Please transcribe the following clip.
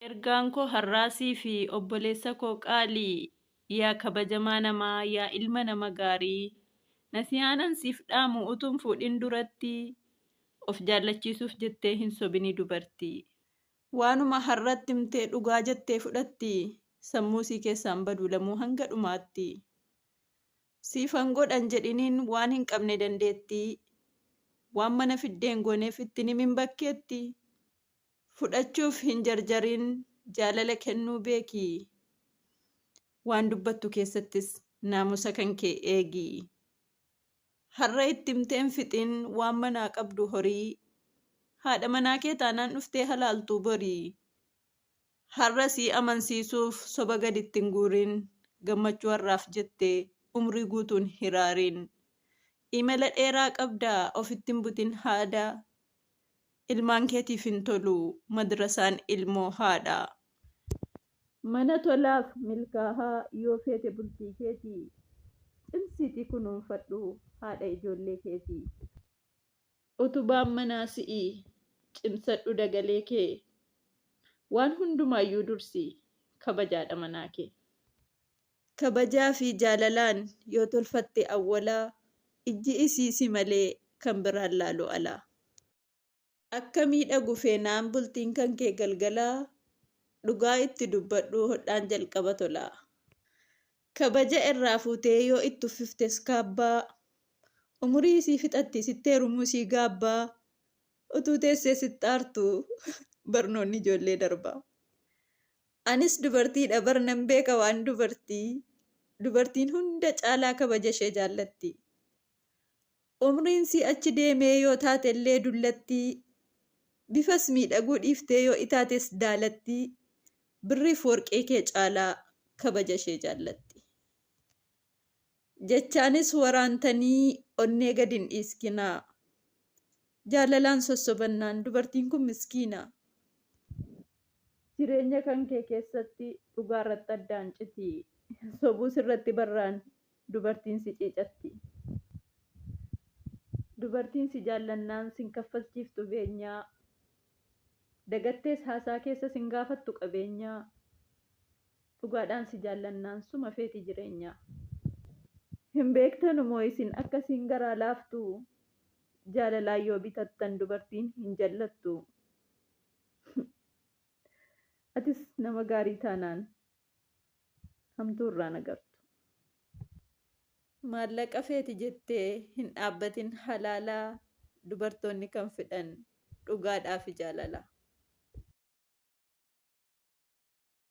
Ergaan koo har'aa siifi obboleessa koo qaalii, yaa kabajamaa namaa, yaa ilma nama gaarii, nasiyaanan siif dhaamu utuun fuudhin duratti, of jaallachiisuuf jettee hin sobini dubartii. Waanuma har'atti himtee dhugaa jettee fudhatti, sammuu sii keessaan badu lamuu hanga dhumaatti. Siifan godhan jedhiniin waan hin qabne dandeettii, waan mana fiddeen gooneef ittiin himin bakkeetti. Fudhachuuf hin jarjarin, jaalala kennuu beeki. Waan dubbattu keessattis naamusa kan kee eegi. Har'a itti himtee hin fixin waan manaa qabdu horii. Haadha manaa kee taanaan dhuftee halaaltuu borii. Har'a sii amansiisuuf soba gad itti hin guurin. Gammachuu har'aaf jettee umrii guutuun hiraarin. Imala dheeraa qabdaa ofitti hin butin haada. Ilmaan keetiif hin tolu madrasaan ilmoo haadha. Mana tolaaf milkaahaa yoo feete bultii keetii, cimsiitii kunuunfadhu haadha ijoollee keetii. Utubaan manaa si'i cimsadhu dagalee kee, waan hundumaayyuu dursi kabaja haadha manaa kee. Kabajaa fi jaalalaan yoo tolfatte awwalaa, ijji isii si malee kan biraan laalu alaa. Akka miidhagu feenaan bultiin kan kee galgalaa, dhugaa itti dubbadhu hodhaan jalqaba tolaa. Kabaja irraa fuutee yoo itti uffiftes kaabbaa, umurii isii fixatti sitti heerumuu isii gaabbaa, utuu teessee sitti aartu barnoonni ijoollee darbaa. Anis dubartiidha bar nan beeka waan dubartii. Dubartiin hunda caalaa kabaja ishee jaallatti. Umriin sii achi deemee yoo taatellee dullattii, bifas miidhaguu dhiiftee yoo itaates daalattii, birriif warqee kee caalaa kabaja ishee jaallatti. Jechaanis waraantanii onnee gad hin dhiiskinaa. Jaalalaan sossobannaan dubartiin kun miskiina. Jireenya kan kee keessatti dhugaa irratti addaan citi. Sobuu sirratti barraan dubartiin si ciicatti. Dubartiin si jaallannaan sin kaffalchiiftu beenyaa. Dagattees haasaa keessa sin gaafattu qabeenyaa. Dhugaadhaan si jaallannaan suma feeti jireenya. Hin beektanu moo isin akka isiin garaa laaftu? Jaalalaan yoo bitattan dubartiin hin jallattu. Atis nama gaarii taanaan hamtuu irraan agartu. Maallaqa feeti jettee hin dhaabbatin halaalaa, dubartoonni kan fedhan dhugaadhaafi jaalala.